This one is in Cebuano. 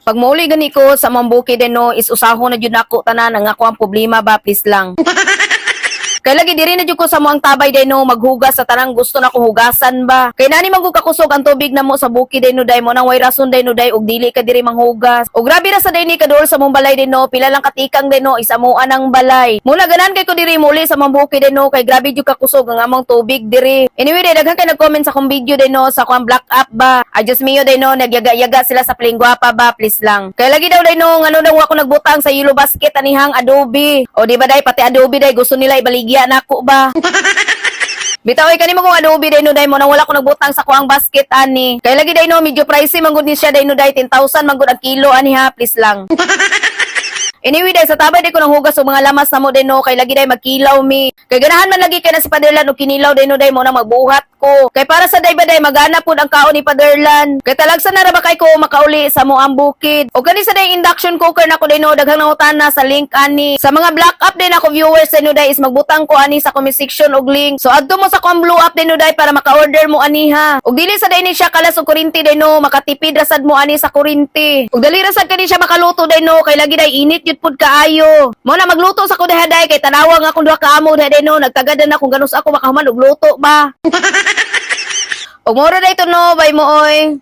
Pag mauli gani ko sa among bukid no, is usahon na jud nako tanan ang ako ang problema ba, please lang. Kay lagi diri na jud ko sa among tabay day no, maghugas sa tanang gusto na ko hugasan ba. Kay nani man gud kakusog ang tubig namo sa bukid day no day, mo nang way rason day no day og dili ka diri manghugas. O grabe ra sa day ni kaduol sa mong balay day no, pila lang katikang day no isamuan ang balay. Muna ganan kay ko diri muli sa mong bukid day no, kay grabe jud kakusog ang among tubig diri. Anyway day, daghan kay nag-comment sa akong video day no, sa akong black up ba. Ay Diyos mio day no, nagyaga-yaga sila sa palingguapa ba, please lang. Kay lagi daw day no, ngano daw ako nagbutang sa yellow basket anihang adobe. O di ba day, pati adobe day gusto nila ibaligya nako ba. Bitaw ay kani mo kung adobe day no day, mo nang wala ko nagbutang sa kuang basket ani. Kay lagi day no, medyo pricey man gud ni siya day no day, 10,000 man gud ang kilo ani ha, please lang. Anyway day, sa tabay day ko nang hugas og mga lamas namo day no, kay lagi day magkilaw mi. Kay ganahan man lagi kay na si Paderlan og kinilaw day no day, mo nang magbuhat ko. Kay para sa day ba day, magana pud ang kaon ni Paderlan. Kay talagsan na ra ba kay ko makauli sa mo ang bukid. O kani sa day induction cooker nako day no, daghang nangutana sa link ani. Sa mga black up din ako viewers day no day, is magbutang ko ani sa comment section og link. So adto mo sa akong blue app day no day para maka-order mo aniha. Og dili sa day ni siya kalas og kuryente day no, makatipid ra sad mo ani sa kuryente. Og dali ra sad kani siya makaluto day no, kay lagi day init jud pud kaayo. Mo na magluto sa ko diha day, kay tanawa nga akong duha ka amo diha day no, nagtagad na kung ganus ako makahuman og luto ba. Og mura day to no, bye mo oy.